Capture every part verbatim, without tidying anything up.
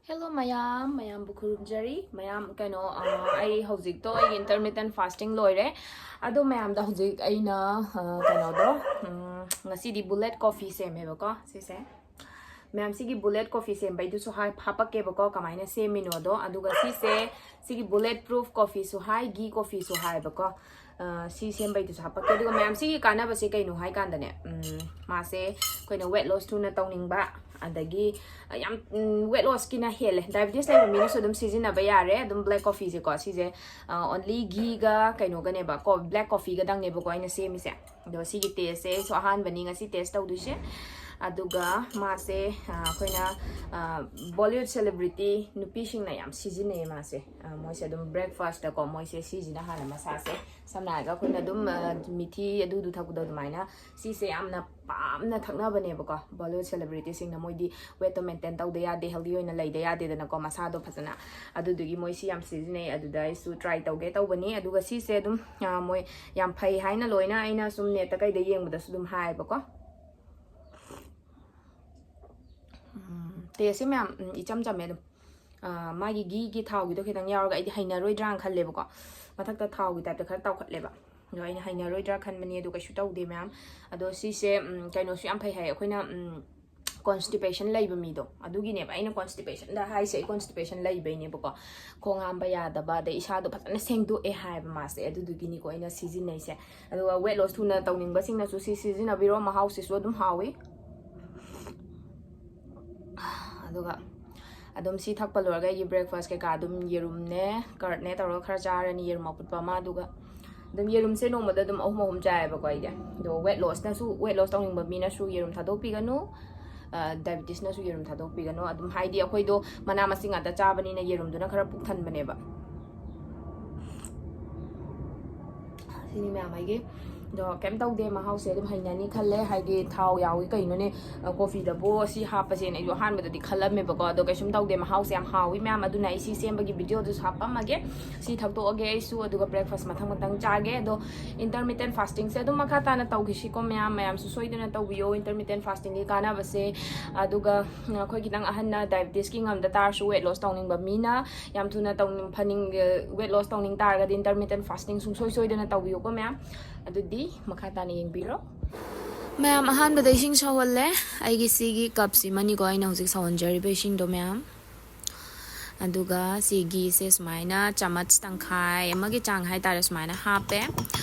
Hello ꯃꯌꯥꯝ, ꯃꯌꯥꯝꯕꯨ ꯈꯨꯔꯨꯝꯖꯔꯤ꯫ ꯃꯌꯥꯝ ꯀꯩꯅꯣ, ꯑ, ꯑꯩ ꯍꯧꯖꯤꯛꯇꯣ ꯑꯩꯒꯤ intermittent fasting ꯂꯣꯏꯔꯦ꯫ ꯑꯗꯣ ꯃꯌꯥꯝꯗ ꯍꯧꯖꯤꯛ ꯑꯩꯅ, ꯑ, ꯀꯩꯅꯣꯗꯣ, ꯎꯝ, ꯉꯁꯤꯗꯤ bullet coffee ꯁꯦꯝꯃꯦꯕꯀꯣ ꯁꯤꯁꯦ꯫ ꯃꯌꯥꯝ ꯁꯤꯒꯤ bullet coffee ꯁꯦꯝꯕꯩꯗꯨꯁꯨ ꯍꯥꯏ-, ꯍꯥꯄꯛꯀꯦꯕꯀꯣ ꯀꯃꯥꯏꯅ ꯁꯦꯝꯃꯤꯅꯣꯗꯣ꯫ ꯑꯗꯨꯒ ꯁꯤꯁꯦ, ꯁꯤꯒꯤ bullet proof coffeeꯁꯨ ꯍꯥꯏ, ghee coffeeꯁꯨ ꯍꯥꯏꯕꯀꯣ꯫ ꯑ, ꯁꯤ ꯁꯦꯝꯕꯩꯗꯨꯁꯨ ꯍꯥꯄꯛꯀꯦ꯫ ꯑꯗꯨꯒ ꯃꯌꯥꯝ ꯁꯤꯒꯤ ꯀꯥꯟꯅꯕꯁꯦ ꯀꯩꯅꯣ ꯍꯥꯏ ꯀꯥꯟꯗꯅꯦ, ꯎꯝ, ꯃꯥꯁꯦ ꯑꯩꯈꯣꯏꯅ weight loss ꯊꯨꯅ ꯇꯧꯅꯤꯡꯕ, ꯑꯗꯒꯤ, ꯑ, ꯌꯥꯝ, ꯎꯝ, weight lossꯀꯤꯅ ꯍꯦꯜꯂꯦ꯫ Diabetes ꯂꯩꯕ ꯃꯤꯅꯁꯨ ꯑꯗꯨꯝ ꯁꯤꯖꯤꯟꯅꯕ ꯌꯥꯔꯦ꯫ ꯑꯗꯨꯝ black coffeeꯁꯦꯀꯣ, ꯁꯤꯁꯦ, ꯑ, only gheeꯒ ꯀꯩꯅꯣꯒꯅꯦꯕ ꯀꯣ, black coffeeꯒꯗꯪꯅꯦꯕꯀꯣ ꯑꯩꯅ ꯁꯦꯝꯃꯤꯁꯦ꯫ ꯑꯗꯣ ꯁꯤꯒꯤ tasteꯁꯦ ꯑꯩꯁꯨ ꯑꯍꯥꯟꯕꯅꯤ ꯉꯁꯤ taste ꯇꯧꯗꯣꯏꯁꯦ꯫ ꯑꯗꯨꯒ ꯃꯥꯁꯦ, ꯑ, ꯑꯩꯈꯣꯏꯅ, ꯑ, Bollywood celebrity ꯅꯨꯄꯤꯁꯤꯡꯅ ꯌꯥꯝ ꯁꯤꯖꯤꯟꯅꯩ ꯃꯥꯁꯦ꯫ ꯑ, ꯃꯣꯏꯁꯦ ꯑꯗꯨꯝ breakfastꯇꯀꯣ, ꯃꯣꯏꯁꯦ ꯁꯤꯁꯤꯅ ꯍꯥꯟꯅ ꯃꯁꯥꯁꯦ, ꯁꯝꯅ ꯍꯥꯏꯔꯒ ꯑꯩꯈꯣꯏꯅ ꯑꯗꯨꯝ, ꯑ, ꯃꯤꯊꯤ ꯑꯗꯨꯗꯨ ꯊꯛꯄꯗꯣ ꯑꯗꯨꯃꯥꯏꯅ ꯁꯤꯁꯦ ꯌꯥꯝꯅ ꯄꯥꯝꯅ ꯊꯛꯅꯕꯅꯦꯕꯀꯣ꯫ Bollywood celebritiesꯁꯤꯡꯅ ꯃꯣꯏꯗꯤ weightꯇꯣ maintain ꯇꯧꯗ ꯌꯥꯗꯦ, healthy ꯑꯣꯏꯅ ꯂꯩꯗ ꯌꯥꯗꯦꯗꯅꯀꯣ, ꯃꯁꯥꯗꯣ ꯐꯖꯅ꯫ ꯑꯗꯨꯗꯨꯒꯤ ꯃꯣꯏ ꯁꯤ ꯌꯥꯝ ꯁꯤꯖꯤꯟꯅꯩ꯫ ꯑꯗꯨꯗ ꯑꯩꯁꯨ try ꯇꯧꯒꯦ ꯇꯧꯕꯅꯤ꯫ ꯑꯗꯨꯒ ꯁꯤꯁꯦ ꯑꯗꯨꯝ, ꯑ, ꯃꯣꯏ ꯌꯥꯝ ꯐꯩ ꯍꯥꯏꯅ ꯂꯣꯏꯅ ꯑꯩꯅ ꯁꯨꯝ netꯇ ꯀꯩꯗ ꯌꯦꯡꯕꯗꯁꯨ ꯑꯗꯨꯝ ꯍꯥꯏꯌꯦꯕꯀꯣ꯫ ꯎꯝ, tasteꯁꯦ ꯃꯌꯥꯝ, ꯎꯝ, ꯏꯆꯝ ꯆꯝꯃꯦ ꯑꯗꯨꯝ꯫ ꯑ, ꯃꯥꯒꯤ gheeꯒꯤ ꯊꯥꯎꯒꯤꯗꯣ ꯈꯤꯇꯪ ꯌꯥꯎꯔꯒ ꯑꯩꯗꯤ ꯍꯩꯅꯔꯣꯏꯗ꯭ꯔꯥꯅ ꯈꯜꯂꯦꯕꯀꯣ꯫ ꯃꯊꯛꯇ ꯊꯥꯎꯒꯤ typeꯇ ꯈꯔ ꯇꯥꯎꯈꯠꯂꯦꯕ꯫ ꯑꯗꯣ ꯑꯩꯅ ꯍꯩꯅꯔꯣꯏꯗ꯭ꯔꯥ ꯈꯟꯕꯅꯤ, ꯑꯗꯣ ꯀꯩꯁꯨ ꯇꯧꯗꯦ ꯃꯌꯥꯝ꯫ ꯑꯗꯣ ꯁꯤꯁꯦ, ꯎꯝ, ꯀꯩꯅꯣꯁꯨ ꯌꯥꯝ ꯐꯩ ꯍꯥꯏ꯫ ꯑꯩꯈꯣꯏꯅ, ꯎꯝ, constipation ꯂꯩꯕ ꯃꯤꯗꯣ, ꯑꯗꯨꯒꯤꯅꯦꯕ ꯑꯩꯅ constipationꯗ ꯍꯥꯏꯁꯦ꯫ ꯑꯩ constipation ꯂꯩꯕꯩꯅꯦꯕꯀꯣ꯫ ꯈꯣꯡ ꯍꯥꯝꯕ ꯌꯥꯗꯕ, ꯑꯗꯩ ꯏꯁꯥꯗꯣ ꯐꯖꯅ ꯁꯦꯡꯗꯣꯛꯑꯦ ꯍꯥꯏꯕ ꯃꯥꯁꯦ, ꯑꯗꯨꯗꯨꯒꯤꯅꯤꯀꯣ ꯑꯩꯅ ꯁꯤꯖꯤꯟꯅꯩꯁꯦ꯫ ꯑꯗꯨꯒ weight loss ꯊꯨꯅ ꯇꯧꯅꯤꯡꯕꯁꯤꯡꯅꯁꯨ ꯁꯤ ꯁꯤꯖꯤꯟꯅꯕꯤꯔꯣ, ꯃꯍꯥꯎꯁꯤꯁꯨ ꯑꯗꯨꯝ ꯍꯥꯎꯋꯤ꯫ ꯑꯗꯨꯒ ꯑꯗꯨꯝ ꯁꯤ ꯊꯛꯄ ꯂꯣꯏꯔꯒ ꯑꯩꯒꯤ breakfast ꯀꯩꯀꯥ ꯑꯗꯨꯝ ꯌꯦꯔꯨꯝꯅꯦ, curdꯅꯦ ꯇꯧꯔꯒ ꯈꯔ ꯆꯥꯔꯅꯤ, ꯌꯦꯔꯨꯝ ꯑꯐꯨꯠꯄ ꯑꯃ꯫ ꯑꯗꯨꯒ ꯑꯗꯨꯝ ꯌꯦꯔꯨꯝꯁꯦ ꯅꯣꯡꯃꯗ ꯑꯗꯨꯝ ꯑꯍꯨꯝ ꯑꯍꯨꯝ ꯆꯥꯏꯌꯦꯕꯀꯣ ꯑꯩꯗꯤ꯫ ꯑꯗꯣ weight lossꯅꯁꯨ, weight loss ꯇꯧꯅꯤꯡꯕ ꯃꯤꯅꯁꯨ ꯌꯦꯔꯨꯝ ꯊꯥꯗꯣꯛꯄꯤꯒꯅꯨ, ꯑ, diabetesꯅꯁꯨ ꯌꯦꯔꯨꯝ ꯊꯥꯗꯣꯛꯄꯤꯒꯅꯨ꯫ ꯑꯗꯨꯝ ꯍꯥꯏꯗꯤ ꯑꯩꯈꯣꯏꯗꯣ ꯃꯅꯥ ꯃꯁꯤꯡ ꯉꯥꯛꯇ ꯆꯥꯕꯅꯤꯅ ꯌꯦꯔꯨꯝꯗꯨꯅ ꯈꯔ ꯄꯨꯛ ꯊꯟꯕꯅꯦꯕ꯫ ꯁꯤꯅꯤ ꯃꯌꯥꯝ ꯑꯩꯒꯤ ꯑꯗꯣ ꯀꯩꯝ ꯇꯧꯗꯦ, ꯃꯍꯥꯎꯁꯦ ꯑꯗꯨꯝ ꯍꯩꯅꯅꯤ ꯈꯜꯂꯦ, ꯍꯥꯏꯗꯤ ꯊꯥꯎ ꯌꯥꯎꯏ ꯀꯩꯅꯣꯅꯦ, ꯀꯣꯐꯤꯗꯕꯨ ꯁꯤ ꯍꯥꯞꯄꯁꯦꯅ ꯑꯩꯁꯨ ꯑꯍꯥꯟꯕꯗꯗꯤ ꯈꯜꯂꯝꯃꯦꯕꯀꯣ꯫ ꯑꯗꯣ ꯀꯩꯁꯨꯝ ꯇꯧꯗꯦ, ꯃꯍꯥꯎꯁꯦ ꯌꯥꯝ ꯍꯥꯎꯏ ꯃꯌꯥꯝ꯫ ꯑꯗꯨꯅ ꯑꯩ ꯁꯤ ꯁꯦꯝꯕꯒꯤ ꯚꯤꯗꯤꯑꯣꯗꯨꯁꯨ ꯍꯥꯞꯄꯝꯃꯒꯦ꯫ ꯁꯤ ꯊꯛꯇꯣꯛꯑꯒꯦ ꯑꯩꯁꯨ, ꯑꯗꯨꯒ ꯕ꯭ꯔꯦꯛꯐꯥꯁ ꯃꯊꯪ ꯃꯊꯪ ꯆꯥꯒꯦ꯫ ꯑꯗꯣ ꯏꯟꯇꯔꯃꯤꯇꯦꯟ ꯐꯥꯁꯇꯤꯡꯁꯦ ꯑꯗꯨꯝ ꯃꯈꯥ ꯇꯥꯅ ꯇꯧꯈꯤꯁꯤꯀꯣ ꯃꯌꯥꯝ꯫ ꯃꯌꯥꯝꯁꯨ ꯁꯣꯏꯗꯅ ꯇꯧꯕꯤꯌꯣ ꯏꯟꯇꯔꯃꯤꯇꯦꯟ ꯐꯥꯁꯇꯤꯡꯒꯤ ꯀꯥꯟꯅꯕꯁꯦ꯫ ꯑꯗꯨꯒ ꯑꯩꯈꯣꯏ ꯈꯤꯇꯪ ꯑꯍꯟꯅ ꯗꯥꯏꯕꯤꯇꯤꯁꯀꯤ ꯉꯝꯗ ꯇꯥꯔꯁꯨ, ꯋꯦꯠ ꯂꯣꯁ ꯇꯧꯅꯤꯡꯕ ꯃꯤꯅ ꯌꯥꯝ ꯊꯨꯅ ꯇꯧꯅꯤꯡ ꯐꯅꯤꯡ ꯋꯦꯠ ꯂꯣꯁ ꯇꯧꯅꯤꯡ ꯇꯥꯔꯒꯗꯤ ꯏꯟꯇꯔꯃꯤꯇꯦꯟ ꯐꯥꯁꯇꯤꯡ ꯁꯨꯡꯁꯣꯏ ꯁꯣꯏꯗꯅ ꯇꯧꯕꯤꯌꯨꯀꯣ ꯃꯌꯥꯝ꯫ ꯑꯗꯨꯗꯤ ꯃꯈꯥ ꯇꯥꯅ ꯌꯦꯡꯕꯤꯔꯣ꯫ ꯃꯌꯥꯝ, ꯑꯍꯥꯟꯕꯗ ꯏꯁꯤꯡ ꯁꯧꯍꯜꯂꯦ꯫ ꯑꯩꯒꯤ ꯁꯤꯒꯤ ꯀꯞꯁꯤꯃꯅꯤꯀꯣ ꯑꯩꯅ ꯍꯧꯖꯤꯛ ꯁꯧꯍꯟꯖꯔꯤꯕ ꯏꯁꯤꯡꯗꯣ ꯃꯌꯥꯝ꯫ ꯑꯗꯨꯒ ꯁꯤ ꯘꯤꯁꯦ ꯁꯨꯃꯥꯏꯅ ꯆꯥꯃꯁ ꯇꯪꯈꯥꯏ ꯑꯃꯒꯤ ꯆꯥꯡ ꯍꯥꯏꯇꯥꯔꯦ, ꯁꯨꯃꯥꯏꯅ ꯍꯥꯞꯄꯦ꯫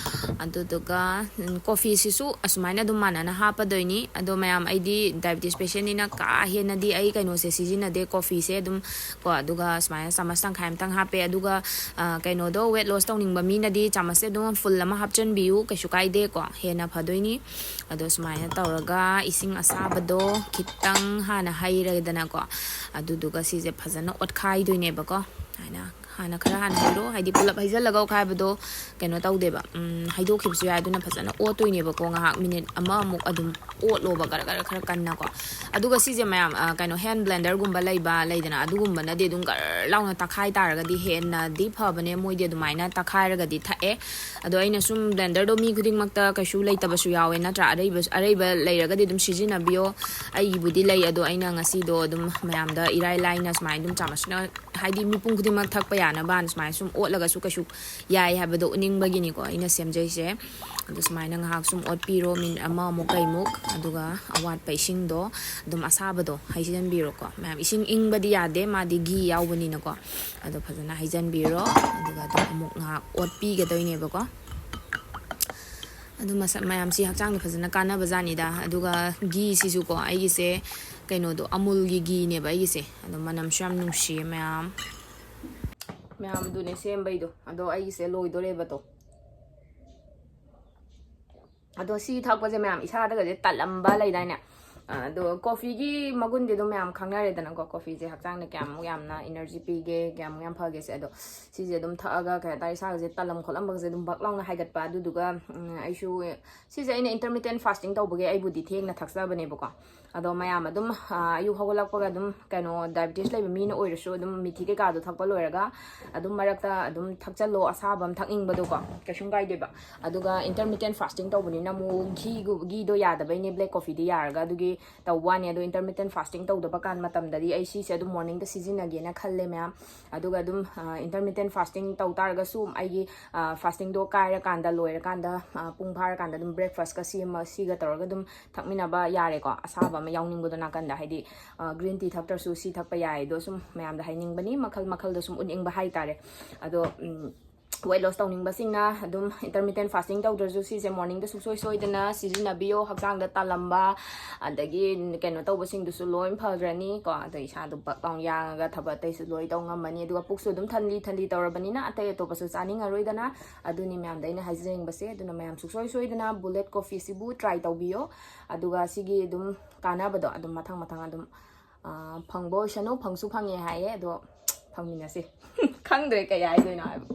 ꯑꯗꯨꯗꯨꯒ, ꯎꯝ, ꯀꯣꯐꯤꯁꯤꯁꯨ ꯑꯁꯨꯃꯥꯏꯅ ꯑꯗꯨꯝ ꯃꯥꯟꯅꯅ ꯍꯥꯞꯄꯗꯣꯏꯅꯤ꯫ ꯑꯗꯣ ꯃꯌꯥꯝ, ꯑꯩꯗꯤ ꯗꯥꯏꯕꯤꯇꯤꯁ ꯄꯦꯁꯦꯟꯅꯤꯅ ꯀꯥ ꯍꯦꯟꯅꯗꯤ ꯑꯩ ꯀꯩꯅꯣꯁꯦ ꯁꯤꯖꯤꯟꯅꯗꯦ, ꯀꯣꯐꯤꯁꯦ ꯑꯗꯨꯝ ꯀꯣ꯫ ꯑꯗꯨꯒ ꯁꯨꯃꯥꯏꯅ ꯆꯥꯃꯁ ꯇꯪꯈꯥꯏ ꯑꯃꯇꯪ ꯍꯥꯞꯄꯦ꯫ ꯑꯗꯨꯒ, ꯑ, ꯀꯩꯅꯣꯗꯣ, ꯋꯦꯠ ꯂꯣꯁ ꯇꯧꯅꯤꯡꯕ ꯃꯤꯅꯗꯤ ꯆꯥꯃꯁꯁꯦ ꯑꯗꯨꯝ ꯐꯨꯜ ꯑꯃ ꯍꯥꯞꯆꯤꯟꯕꯤꯌꯨ, ꯀꯩꯁꯨ ꯀꯥꯏꯗꯦꯀꯣ, ꯍꯦꯟꯅ ꯐꯗꯣꯏꯅꯤ꯫ ꯑꯗꯣ ꯁꯨꯃꯥꯏꯅ ꯇꯧꯔꯒ ꯏꯁꯤꯡ ꯑꯁꯥꯕꯗꯣ ꯈꯤꯇꯪ ꯍꯥꯟꯅ ꯍꯩꯔꯦꯗꯅꯀꯣ, ꯑꯗꯨꯗꯨꯒ ꯁꯤꯁꯦ ꯐꯖꯅ ꯑꯣꯠꯈꯥꯏꯗꯣꯏꯅꯦꯕꯀꯣ꯫ ꯍꯥꯏꯅ ꯍꯥꯟꯅ ꯈꯔ ꯍꯥꯟꯅ ꯍꯩꯔꯣ, ꯍꯥꯏꯗꯤ ꯄꯨꯂꯞ ꯍꯩꯖꯤꯜꯂꯒ ꯑꯣꯠꯈꯥꯏꯕꯗꯣ ꯀꯩꯅꯣ ꯇꯧꯗꯦꯕ, ꯎꯝ, ꯍꯩꯗꯣꯛꯈꯤꯕꯁꯨ ꯌꯥꯏ꯫ ꯑꯗꯨꯅ ꯐꯖꯅ ꯑꯣꯠꯇꯣꯏꯅꯦꯕꯀꯣ, ꯉꯥꯏꯍꯥꯛ ꯃꯤꯅꯤꯠ ꯑꯃꯃꯨꯛ ꯑꯗꯨꯝ ꯑꯣꯠꯂꯣꯕ, ꯈꯔ ꯈꯔ ꯈꯔ ꯀꯟꯅꯀꯣ꯫ ꯑꯗꯨꯒ ꯁꯤꯁꯦ ꯃꯌꯥꯝ, ꯑ, ꯀꯩꯅꯣ, ꯍꯦꯟ ꯕ꯭ꯂꯦꯟꯗꯔꯒꯨꯝꯕ ꯂꯩꯕ ꯂꯩꯗꯅ, ꯑꯗꯨꯒꯨꯝꯕꯅꯗꯤ ꯑꯗꯨꯝ ꯒꯔ ꯂꯥꯎꯅ ꯇꯛꯈꯥꯏ ꯇꯥꯔꯒꯗꯤ ꯍꯦꯟꯅꯗꯤ ꯐꯕꯅꯦ, ꯃꯣꯏꯗꯤ ꯑꯗꯨꯃꯥꯏꯅ ꯇꯛꯈꯥꯏꯔꯒꯗꯤ ꯊꯛꯑꯦ꯫ ꯑꯗꯣ ꯑꯩꯅ ꯁꯨꯝ ꯕ꯭ꯂꯦꯟꯗꯔꯗꯣ ꯃꯤ ꯈꯨꯗꯤꯡꯃꯛꯇ ꯀꯩꯁꯨ ꯂꯩꯇꯕꯁꯨ ꯌꯥꯎꯋꯦ ꯅꯠꯇ꯭ꯔꯥ? ꯑꯔꯩꯕ, ꯑꯔꯩꯕ ꯂꯩꯔꯒꯗꯤ ꯑꯗꯨꯝ ꯁꯤꯖꯤꯟꯅꯕꯤꯌꯣ꯫ ꯑꯩꯒꯤꯕꯨꯗꯤ ꯂꯩ, ꯑꯗꯣ ꯑꯩꯅ ꯉꯁꯤꯗꯣ ꯑꯗꯨꯝ ꯃꯌꯥꯝꯗ ꯏꯔꯥꯏ ꯂꯥꯏꯅ ꯁꯨꯃꯥꯏꯅ ꯑꯗꯨꯝ ꯆꯥꯃꯁꯅ, ꯍꯥꯏꯗꯤ ꯃꯤꯄꯨꯝ ꯈꯨꯗꯤꯡꯃꯛ ꯊꯛꯄ ꯌꯥꯅꯕꯅ ꯁꯨꯃꯥꯏꯅ ꯁꯨꯝ ꯑꯣꯠꯂꯒꯁꯨ ꯀꯩꯁꯨ ꯌꯥꯏ ꯍꯥꯏꯕꯗꯣ ꯎꯠꯅꯤꯡꯕꯒꯤꯅꯤꯀꯣ ꯑꯩꯅ ꯁꯦꯝꯖꯩꯁꯦ꯫ ꯑꯗꯣ ꯁꯨꯃꯥꯏꯅ ꯉꯥꯏꯍꯥꯛ ꯁꯨꯝ ꯑꯣꯠꯄꯤꯔꯣ, ꯃꯤꯅꯤꯠ ꯑꯃꯃꯨꯛ ꯀꯩꯃꯨꯛ, ꯑꯗꯨꯒ ꯑꯋꯥꯠꯄ ꯏꯁꯤꯡꯗꯣ ꯑꯗꯨꯝ ꯑꯁꯥꯕꯗꯣ ꯍꯩꯖꯤꯟꯕꯤꯔꯣꯀꯣ ꯃꯌꯥꯝ꯫ ꯏꯁꯤꯡ ꯏꯪꯕꯗꯤ ꯌꯥꯗꯦ, ꯃꯥꯗꯤ ꯘꯤ ꯌꯥꯎꯕꯅꯤꯅꯀꯣ꯫ ꯑꯗꯣ ꯐꯖꯅ ꯍꯩꯖꯟꯕꯤꯔꯣ, ꯑꯗꯨꯒ ꯑꯗꯨꯝ ꯑꯃꯨꯛ ꯉꯥꯏꯍꯥꯛ ꯑꯣꯠꯄꯤꯒꯗꯣꯏꯅꯦꯕꯀꯣ꯫ ꯑꯗꯨ ꯃꯁꯛ ꯃꯌꯥꯝꯁꯤ ꯍꯛꯆꯥꯡꯗ ꯐꯖꯅ ꯀꯥꯟꯅꯕ ꯖꯥꯠꯅꯤꯗ꯫ ꯑꯗꯨꯒ ꯘꯤꯁꯤꯁꯨꯀꯣ, ꯑꯩꯒꯤꯁꯦ ꯀꯩꯅꯣꯗꯣ, ꯑꯃꯨꯜꯒꯤ ꯘꯤꯅꯦꯕ ꯑꯩꯒꯤꯁꯦ꯫ ꯑꯗꯣ ꯃꯅꯝꯁꯨ ꯌꯥꯝ ꯅꯨꯡꯁꯤꯌꯦ ꯃꯌꯥꯝ꯫ ꯃꯌꯥꯝꯗꯨꯅꯦ ꯁꯦꯝꯕꯩꯗꯣ꯫ ꯑꯗꯣ ꯑꯩꯒꯤꯁꯦ ꯂꯣꯏꯗꯣꯔꯦꯕꯗꯣ꯫ ꯑꯗꯣ ꯁꯤ ꯊꯛꯄꯁꯦ ꯃꯌꯥꯝ ꯏꯁꯥꯗꯒꯁꯦ ꯇꯠꯂꯝꯕ ꯂꯩꯗꯥꯏꯅꯦ? ꯑꯗꯣ ꯀꯣꯐꯤꯒꯤ ꯃꯒꯨꯟꯗꯤ ꯑꯗꯨꯝ ꯃꯌꯥꯝ ꯈꯪꯅꯔꯦꯗꯅꯀꯣ, ꯀꯣꯐꯤꯁꯦ ꯍꯛꯆꯥꯡꯗ ꯀꯌꯥꯃꯨꯛ ꯌꯥꯝꯅ ꯏꯅꯔꯖꯤ ꯄꯤꯒꯦ, ꯀꯌꯥꯃꯨꯛ ꯌꯥꯝ ꯐꯒꯦꯁꯦ꯫ ꯑꯗꯣ ꯁꯤꯁꯦ ꯑꯗꯨꯝ ꯊꯛꯑꯒ ꯀꯩ ꯍꯥꯏꯇꯥꯔꯦ, ꯏꯁꯥꯒꯁꯦ ꯇꯜꯂꯝ ꯈꯣꯠꯂꯝꯕꯒꯁꯦ ꯑꯗꯨꯝ ꯕꯛ ꯂꯥꯎꯅ ꯍꯥꯏꯒꯠꯄ꯫ ꯑꯗꯨꯗꯨꯒ ꯎꯝ, ꯑꯩꯁꯨ ꯁꯤꯁꯦ ꯑꯩꯅ intermittent fasting ꯇꯧꯕꯒꯤ ꯑꯩꯕꯨꯗꯤ ꯊꯦꯡꯅ ꯊꯛꯆꯕꯅꯦꯕꯀꯣ꯫ ꯑꯗꯣ ꯃꯌꯥꯝ ꯑꯗꯨꯝ ꯑ, ꯑꯌꯨꯛ ꯍꯧꯒꯠꯂꯛꯄꯒ ꯑꯗꯨꯝ ꯀꯩꯅꯣ, ꯗꯥꯏꯕꯤꯇꯤꯁ ꯂꯩꯕ ꯃꯤꯅ ꯑꯣꯏꯔꯁꯨ ꯑꯗꯨꯝ ꯃꯤꯊꯤ ꯀꯩꯀꯥꯗꯣ ꯊꯛꯄ ꯂꯣꯏꯔꯒ ꯑꯗꯨꯝ ꯃꯔꯛꯇ ꯑꯗꯨꯝ ꯊꯛꯆꯜꯂꯣ, ꯑꯁꯥꯕ ꯑꯃ ꯊꯛꯅꯤꯡꯕꯗꯣꯀꯣ, ꯀꯩꯁꯨꯝ ꯀꯥꯏꯗꯦꯕ꯫ ꯑꯗꯨꯒ intermittent fasting ꯇꯧꯕꯅꯤꯅ ꯑꯃꯨꯛ ꯘꯤꯒꯨ- ꯘꯤꯗꯣ ꯌꯥꯗꯕꯩꯅꯦ black coffeeꯗꯤ ꯌꯥꯔꯒ ꯑꯗꯨꯒꯤ ꯇꯧꯕ ꯋꯥꯅꯤ꯫ ꯑꯗꯣ intermittent fasting ꯇꯧꯗꯕ ꯀꯥꯟ ꯃꯇꯝꯗꯗꯤ ꯑꯩ ꯁꯤꯁꯦ ꯑꯗꯨꯝ morningꯗ ꯁꯤꯖꯤꯟꯅꯒꯦꯅ ꯈꯜꯂꯦ ꯃꯌꯥꯝ꯫ ꯑꯗꯨꯒ ꯑꯗꯨꯝ ꯑ, intermittent fasting ꯇꯧ ꯇꯥꯔꯒꯁꯨ ꯑꯩꯒꯤ ꯑ, fastingꯗꯣ ꯀꯥꯏꯔꯀꯥꯟꯗ, ꯂꯣꯏꯔꯀꯥꯟꯗ ꯑ, ꯄꯨꯡ ꯐꯥꯔꯀꯥꯟꯗ ꯑꯗꯨꯝ breakfastꯀ ꯁꯤ ꯑꯃ ꯁꯤꯒ ꯇꯧꯔꯒ ꯑꯗꯨꯝ ꯊꯛꯃꯤꯟꯅꯕ ꯌꯥꯔꯦꯀꯣ꯫ ꯑꯁꯥꯕ ꯑꯃ ꯌꯥꯎꯅꯤꯡꯕꯗꯣ ꯅꯥꯀꯟꯗ, ꯍꯥꯏꯗꯤ green tea ꯊꯛꯇ꯭ꯔꯁꯨ ꯁꯤ ꯊꯛꯄ ꯌꯥꯏ꯫ ꯑꯗꯣ ꯁꯨꯝ ꯃꯌꯥꯝꯗ ꯍꯥꯏꯅꯤꯡꯕꯅꯤ, ꯃꯈꯜ ꯃꯈꯜꯗꯣ ꯁꯨꯝ ꯎꯠꯅꯤꯡꯕ ꯍꯥꯏꯇꯥꯔꯦ꯫ ꯑꯗꯣ ꯎꯝ, weight loss ꯇꯧꯅꯤꯡꯕꯁꯤꯡꯅ ꯑꯗꯨꯝ intermittent fasting ꯇꯧꯗ꯭ꯔꯁꯨ ꯁꯤꯁꯦ morningꯗ ꯁꯨꯡꯁꯣꯏ ꯁꯣꯏꯗꯅ ꯁꯤꯖꯤꯟꯅꯕꯤꯌꯣ꯫ ꯍꯛꯆꯥꯡꯗ ꯇꯥꯜꯂꯝꯕ, ꯑꯗꯒꯤ ꯀꯩꯅꯣ ꯇꯧꯕꯁꯤꯡꯗꯨꯁꯨ ꯂꯣꯏ ꯐꯈ꯭ꯔꯅꯤ ꯀꯣ꯫ ꯑꯗꯣ ꯏꯁꯥꯗꯣ ꯕꯛ ꯂꯥꯎ ꯌꯥꯡꯉꯒ ꯊꯕꯛ ꯑꯇꯩꯁꯨ ꯂꯣꯏ ꯇꯧ ꯉꯝꯃꯅꯤ꯫ ꯑꯗꯨꯒ ꯄꯨꯛꯁꯨ ꯑꯗꯨꯝ ꯊꯜꯂꯤ ꯊꯜꯂꯤ ꯇꯧꯔꯕꯅꯤꯅ ꯑꯇꯩ ꯑꯇꯣꯞꯄꯁꯨ ꯆꯥꯅꯤꯡꯉꯔꯣꯏꯗꯅ꯫ ꯑꯗꯨꯅꯤ ꯃꯌꯥꯝꯗ ꯑꯩꯅ ꯍꯥꯏꯖꯅꯤꯡꯕꯁꯦ꯫ ꯑꯗꯨꯅ ꯃꯌꯥꯝ ꯁꯨꯡꯁꯣꯏ ꯁꯣꯏꯗꯅ Bullet Coffeeꯁꯤꯕꯨ try ꯇꯧꯕꯤꯌꯣ꯫ ꯑꯗꯨꯒ ꯁꯤꯒꯤ ꯑꯗꯨꯝ ꯀꯥꯟꯅꯕꯗꯣ ꯑꯗꯨꯝ ꯃꯊꯪ ꯃꯊꯪ ꯑꯗꯨꯝ ꯑ, ꯐꯪꯕ ꯑꯣꯏꯁꯅꯨ꯫ ꯐꯪꯁꯨ ꯐꯪꯉꯦ ꯍꯥꯏꯌꯦ, ꯑꯗꯣ ꯐꯪꯃꯤꯟꯅꯁꯤ꯫ ꯈꯪꯗ꯭ꯔꯦ ꯀꯩ ꯍꯥꯏꯗꯣꯏꯅꯣ ꯍꯥꯏꯕ꯫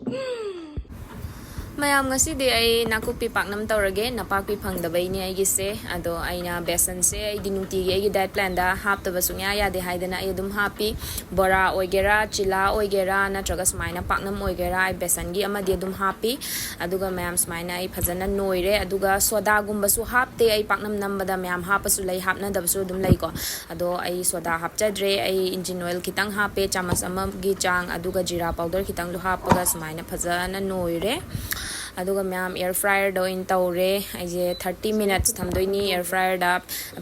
ꯃꯌꯥꯝ, ꯉꯁꯤꯗꯤ ꯑꯩ ꯅꯥꯀꯨꯞꯄꯤ ꯄꯥꯛꯅꯝ ꯇꯧꯔꯒꯦ꯫ ꯅꯄꯥꯛꯄꯤ ꯐꯪꯗꯕꯩꯅꯦ ꯑꯩꯒꯤꯁꯦ꯫ ꯑꯗꯣ ꯑꯩꯅ ꯕꯦꯁꯟꯁꯦ ꯑꯩꯗꯤ ꯅꯨꯡꯇꯤꯒꯤ ꯑꯩꯒꯤ diet planꯗ ꯍꯥꯞꯇꯕ ꯁꯨꯡꯌꯥ ꯌꯥꯗꯦ ꯍꯥꯏꯗꯅ ꯑꯩ ꯑꯗꯨꯝ ꯍꯥꯞꯄꯤ꯫ ꯕꯣꯔꯥ ꯑꯣꯏꯒꯦꯔꯥ, ꯆꯤꯂꯥ ꯑꯣꯏꯒꯦꯔꯥ, ꯅꯠꯇ꯭ꯔꯒ ꯁꯨꯃꯥꯏꯅ ꯄꯥꯛꯅꯝ ꯑꯣꯏꯒꯦꯔꯥ, ꯑꯩ ꯕꯦꯁꯟꯒꯤ ꯑꯃꯗꯤ ꯑꯗꯨꯝ ꯍꯥꯞꯄꯤ꯫ ꯑꯗꯨꯒ ꯃꯌꯥꯝ, ꯁꯨꯃꯥꯏꯅ ꯑꯩ ꯐꯖꯅ ꯅꯣꯏꯔꯦ꯫ ꯑꯗꯨꯒ ꯁꯣꯗꯥꯒꯨꯝꯕꯁꯨ ꯍꯥꯞꯇꯦ ꯑꯩ ꯄꯥꯛꯅꯝ ꯅꯝꯕꯗ꯫ ꯃꯌꯥꯝ, ꯍꯥꯞꯄꯁꯨ ꯂꯩ, ꯍꯥꯞꯅꯗꯕꯁꯨ ꯑꯗꯨꯝ ꯂꯩꯀꯣ꯫ ꯑꯗꯣ ꯑꯩ ꯁꯣꯗꯥ ꯍꯥꯞꯆꯗ꯭ꯔꯦ꯫ ꯑꯩ engine oil ꯈꯤꯇꯪ ꯍꯥꯞꯄꯦ, ꯆꯥꯃꯁ ꯑꯃꯒꯤ ꯆꯥꯡ, ꯑꯗꯨꯒ ꯖꯤꯔꯥ powder ꯈꯤꯇꯪꯗꯣ ꯍꯥꯞꯄꯒ ꯁꯨꯃꯥꯏꯅ ꯐꯖꯅ ꯅꯣꯏꯔꯦ꯫ ꯑꯗꯨꯒ ꯃꯌꯥꯝ, air fryerꯗ ꯑꯣꯏꯅ ꯇꯧꯔꯦ꯫ ꯑꯩꯁꯦ thirty minutes ꯊꯝꯗꯣꯏꯅꯤ air fryerꯗ꯫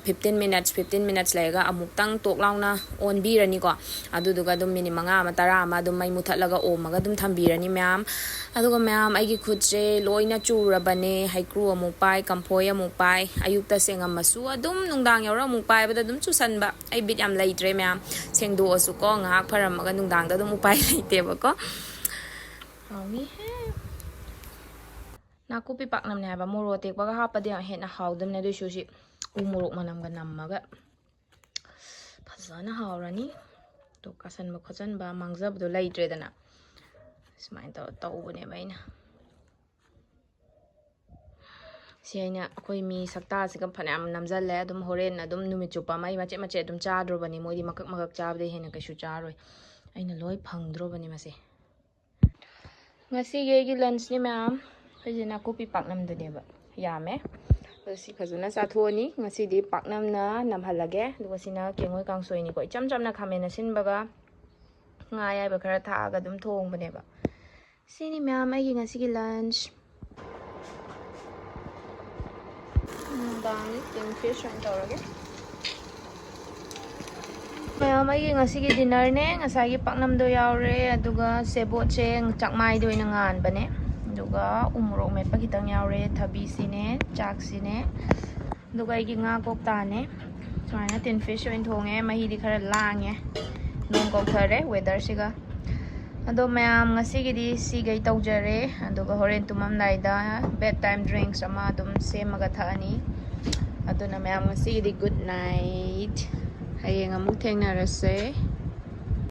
Fifteen minutes, fifteen minutes ꯂꯩꯔꯒ ꯑꯃꯨꯛꯇꯪ ꯇꯣꯛ ꯂꯥꯎꯅ ꯑꯣꯟꯕꯤꯔꯅꯤꯀꯣ꯫ ꯑꯗꯨꯗꯨꯒ ꯑꯗꯨꯝ ꯃꯤꯅꯤꯠ ꯃꯉꯥ ꯑꯃ, ꯇꯔꯥ ꯑꯃ ꯑꯗꯨꯝ ꯃꯩ ꯃꯨꯊꯠꯂꯒ ꯑꯣꯝꯃꯒ ꯑꯗꯨꯝ ꯊꯝꯕꯤꯔꯅꯤ ꯃꯌꯥꯝ꯫ ꯑꯗꯨꯒ ꯃꯌꯥꯝ, ꯑꯩꯒꯤ ꯈꯨꯠꯁꯦ ꯂꯣꯏꯅ ꯆꯨꯔꯕꯅꯦ꯫ ꯍꯩꯀ꯭ꯔꯨ ꯑꯃꯨꯛ ꯄꯥꯏ, ꯀꯝꯐꯣꯏ ꯑꯃꯨꯛ ꯄꯥꯏ, ꯑꯌꯨꯛꯇ ꯁꯦꯡꯉꯝꯃꯁꯨ ꯑꯗꯨꯝ ꯅꯨꯡꯗꯥꯡ ꯌꯧꯔ ꯑꯃꯨꯛ ꯄꯥꯏꯕꯗ ꯑꯗꯨꯝ ꯆꯨꯁꯟꯕ꯫ ꯑꯩ ꯕꯤꯠ ꯌꯥꯝ ꯂꯩꯇ꯭ꯔꯦ ꯃꯌꯥꯝ꯫ ꯁꯦꯡꯗꯣꯛꯑꯁꯨꯀꯣ, ꯉꯥꯏꯍꯥꯛ ꯐꯔꯝꯃꯒ ꯅꯨꯡꯗꯥꯡꯗ ꯑꯗꯨꯝ ꯎꯄꯥꯏ ꯂꯩꯇꯦꯕꯀꯣ꯫ ꯍꯥꯎꯅꯤꯍꯦ꯫ ꯅꯥꯀꯨꯞꯄꯤ ꯄꯥꯛꯅꯝꯅꯦ ꯍꯥꯏꯕ, ꯃꯣꯔꯣꯛ ꯑꯇꯦꯛꯄꯒ ꯍꯥꯞꯄꯗꯤ ꯌꯥꯝ ꯍꯦꯟꯅ ꯍꯥꯎꯗꯕꯅꯦ꯫ ꯑꯗꯨꯏꯁꯨ ꯁꯤ ꯎ ꯃꯣꯔꯣꯛ ꯃꯅꯝꯒ ꯅꯝꯃꯒ ꯐꯖꯅ ꯍꯥꯎꯔꯅꯤ꯫ ꯑꯗꯣ ꯀꯥꯁꯟꯕ ꯈꯣꯠꯆꯟꯕ ꯃꯥꯡꯖꯕꯗꯣ ꯂꯩꯇ꯭ꯔꯦꯗꯅ꯫ ꯁꯨꯃꯥꯏꯅ ꯇꯧꯔ ꯇꯧꯕꯅꯦꯕ ꯑꯩꯅ꯫ ꯁꯤ ꯑꯩꯅ, ꯑꯩꯈꯣꯏ ꯃꯤ ꯁꯛꯇꯥꯁꯤꯒ ꯐꯅꯌꯥꯝ ꯅꯝꯖꯜꯂꯦ꯫ ꯑꯗꯨꯝ ꯍꯣꯔꯦꯟ ꯑꯗꯨꯝ ꯅꯨꯃꯤꯠ ꯆꯨꯞꯄ ꯑꯃ ꯑꯩ ꯃꯆꯦꯠ ꯃꯆꯦꯠ ꯑꯗꯨꯝ ꯆꯥꯗ꯭ꯔꯣꯕꯅꯤ꯫ ꯃꯣꯏꯗꯤ ꯃꯀꯛ ꯃꯀꯛ ꯆꯥꯕꯗꯩ ꯍꯦꯟꯅ ꯀꯩꯁꯨ ꯆꯥꯔꯣꯏ꯫ ꯑꯩꯅ ꯂꯣꯏ ꯐꯪꯗ꯭ꯔꯣꯕꯅꯤ ꯃꯁꯦ꯫ ꯉꯁꯤꯒꯤ ꯑꯩꯒꯤ ꯂꯟꯁꯅꯤ ꯃꯌꯥꯝ꯫ ꯑꯩꯈꯣꯏꯁꯦ ꯅꯥꯀꯨꯞꯄꯤ ꯄꯥꯛꯅꯝꯗꯨꯅꯦꯕ꯫ ꯌꯥꯝꯃꯦ꯫ ꯑꯗꯣ ꯁꯤ ꯐꯖꯅ ꯆꯥꯊꯣꯛꯑꯅꯤ꯫ ꯉꯁꯤꯗꯤ ꯄꯥꯛꯅꯝꯅ ꯅꯝꯍꯜꯂꯒꯦ꯫ ꯑꯗꯨꯒ ꯁꯤꯅ ꯀꯦꯡꯉꯣꯏ ꯀꯥꯡꯁꯣꯏꯅꯤꯀꯣ꯫ ꯏꯆꯝ ꯆꯝꯅ ꯈꯥꯃꯦꯟ ꯑꯁꯤꯟꯕꯒ ꯉꯥ ꯑꯌꯥꯏꯕ ꯈꯔ ꯊꯥꯛꯑꯒ ꯑꯗꯨꯝ ꯊꯣꯡꯕꯅꯦꯕ꯫ ꯁꯤꯅꯤ ꯃꯌꯥꯝ ꯑꯩꯒꯤ ꯉꯁꯤꯒꯤ ꯂꯟꯁ꯫ ꯅꯨꯡꯗꯥꯡꯗꯤ ꯇꯤꯟ ꯐꯤꯁ ꯑꯣꯏꯅ ꯇꯧꯔꯒꯦ꯫ ꯃꯌꯥꯝ, ꯑꯩꯒꯤ ꯉꯁꯤꯒꯤ ꯗꯤꯅꯔꯅꯦ꯫ ꯉꯁꯥꯏꯒꯤ ꯄꯥꯛꯅꯝꯗꯣ ꯌꯥꯎꯔꯦ, ꯑꯗꯨꯒ ꯁꯦꯕꯣꯠꯁꯦ ꯆꯥꯛꯃꯥꯏꯗ ꯑꯣꯏꯅ ꯉꯥꯟꯕꯅꯦ, ꯑꯗꯨꯒ ꯎ ꯃꯣꯔꯣꯛ ꯃꯦꯠꯄ ꯈꯤꯇꯪ ꯌꯥꯎꯔꯦ, ꯊꯕꯤꯁꯤꯅꯦ, ꯆꯥꯛꯁꯤꯅꯦ, ꯑꯗꯨꯒ ꯑꯩꯒꯤ ꯉꯥ ꯀꯧꯇꯥꯅꯦ꯫ ꯁꯨꯃꯥꯏꯅ ꯇꯤꯟ ꯐꯤꯁ ꯑꯣꯏꯅ ꯊꯣꯡꯉꯦ꯫ ꯃꯍꯤꯗꯤ ꯈꯔ ꯂꯥꯡꯉꯦ, ꯅꯣꯡ ꯀꯧꯊꯔꯦ ꯋꯦꯗꯔꯁꯤꯒ꯫ ꯑꯗꯣ ꯃꯌꯥꯝ, ꯉꯁꯤꯒꯤꯗꯤ ꯁꯤꯈꯩ ꯇꯧꯖꯔꯦ꯫ ꯑꯗꯨꯒ ꯍꯣꯔꯦꯟ ꯇꯨꯝꯃꯝꯗꯥꯏꯗ ꯕꯦꯠ ꯇꯥꯏꯝ ꯗ꯭ꯔꯤꯡꯁ ꯑꯃ ꯑꯗꯨꯝ ꯁꯦꯝꯃꯒ ꯊꯛꯑꯅꯤ꯫ ꯑꯗꯨꯅ ꯃꯌꯥꯝ, ꯉꯁꯤꯒꯤꯗꯤ ꯒꯨꯗ ꯅꯥꯏꯠ꯫ ꯍꯌꯦꯡ ꯑꯃꯨꯛ ꯊꯦꯡꯅꯔꯁꯦ꯫